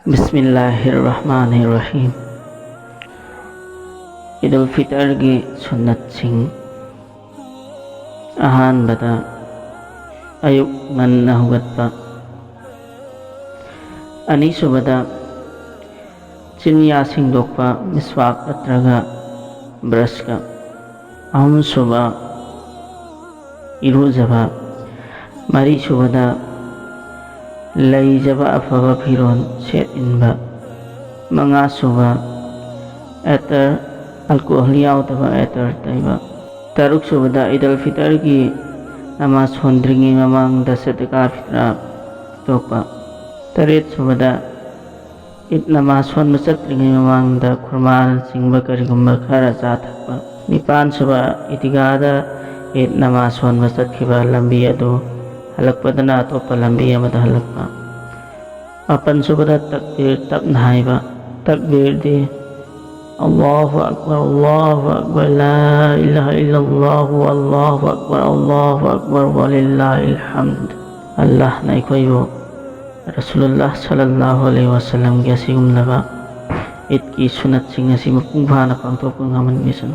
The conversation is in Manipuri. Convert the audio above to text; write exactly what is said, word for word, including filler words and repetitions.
ꯕꯤꯁꯃꯤꯜꯂꯥꯍꯤꯔ ꯔꯍꯃꯥꯅꯤꯔ ꯔꯍꯤꯝ꯫ ꯏꯗꯨꯜ ꯐꯤꯇꯔꯒꯤ ꯁꯨꯟꯅꯠꯁꯤꯡ꯫ ꯑꯍꯥꯟꯕꯗ, ꯑꯌꯨꯛ ꯉꯟꯅ ꯍꯧꯒꯠꯄ꯫ ꯑꯅꯤꯁꯨꯕꯗ, ꯆꯤꯟꯌꯥ ꯁꯦꯡꯗꯣꯛꯄ, ꯃꯤꯁꯋꯥꯛ ꯅꯠꯇ꯭ꯔꯒ ꯕ꯭ꯔꯁꯀ꯫ ꯑꯍꯨꯝꯁꯨꯕ, ꯏꯔꯨꯖꯕ꯫ ꯃꯔꯤꯁꯨꯕꯗ, ꯂꯩꯖꯕ ꯑꯐꯕ ꯐꯤꯔꯣꯜ ꯁꯦꯠ ꯏꯟꯕ꯫ ꯃꯉꯥꯁꯨꯕ, ꯑꯦꯇꯔ, ꯑꯜꯀꯣꯍꯣꯜ ꯌꯥꯎꯗꯕ ꯑꯦꯇꯔ ꯇꯩꯕ꯫ ꯇꯔꯨꯛꯁꯨꯕꯗ, ꯏꯗꯜ ꯐꯤꯇꯔꯒꯤ ꯅꯃꯥꯖ ꯁꯣꯟꯗ꯭ꯔꯤꯉꯩ ꯃꯃꯥꯡꯗ ꯁꯗꯀꯥ ꯐꯤꯇ꯭ꯔꯥ ꯄꯤꯊꯣꯛꯄ꯫ ꯇꯔꯦꯠꯁꯨꯕꯗ, ꯏꯗ ꯅꯃꯥꯖ ꯁꯣꯟꯕ ꯆꯠꯇ꯭ꯔꯤꯉꯩ ꯃꯃꯥꯡꯗ ꯈꯨꯔꯃꯥꯅꯆꯤꯡꯕ ꯀꯔꯤꯒꯨꯝꯕ ꯈꯔ ꯆꯥ ꯊꯛꯄ꯫ ꯅꯤꯄꯥꯟꯁꯨꯕ, ꯏꯗꯤꯒꯥꯗ ꯏꯗ ꯅꯃꯥꯖ ꯁꯣꯟꯕ ꯆꯠꯈꯤꯕ ꯂꯝꯕꯤ ꯑꯗꯨ ꯍꯜꯂꯛꯄꯗꯅ ꯑꯇꯣꯞꯄ ꯂꯝꯕꯤ ꯑꯃꯗ ꯍꯜꯂꯛꯄ꯫ ꯃꯥꯄꯟꯁꯨꯕꯗ ꯇꯛꯕꯤꯔ ꯇꯞꯅ ꯍꯥꯏꯕ꯫ ꯇꯛꯕꯤꯔꯗꯤ, الله أكبر، الله أكبر، لا إله إلا الله، والله أكبر، الله أكبر، ولله الحمد꯫ ꯑꯜꯂꯥꯍꯅ ꯑꯩꯈꯣꯏꯕꯨ ꯔꯁꯨꯂꯨꯜꯂꯥꯍ ꯁꯜꯂꯜꯂꯥꯍꯨ ꯑꯂꯩꯍꯤ ꯋꯥꯁꯜꯂꯝꯒꯤ ꯑꯁꯤꯒꯨꯝꯂꯕ ꯏꯗꯀꯤ ꯁꯨꯟꯅꯠꯁꯤꯡ ꯑꯁꯤ ꯃꯄꯨꯡ ꯐꯥꯅ ꯄꯥꯡꯊꯣꯛꯄ ꯉꯝꯍꯟꯕꯤꯁꯅꯨ꯫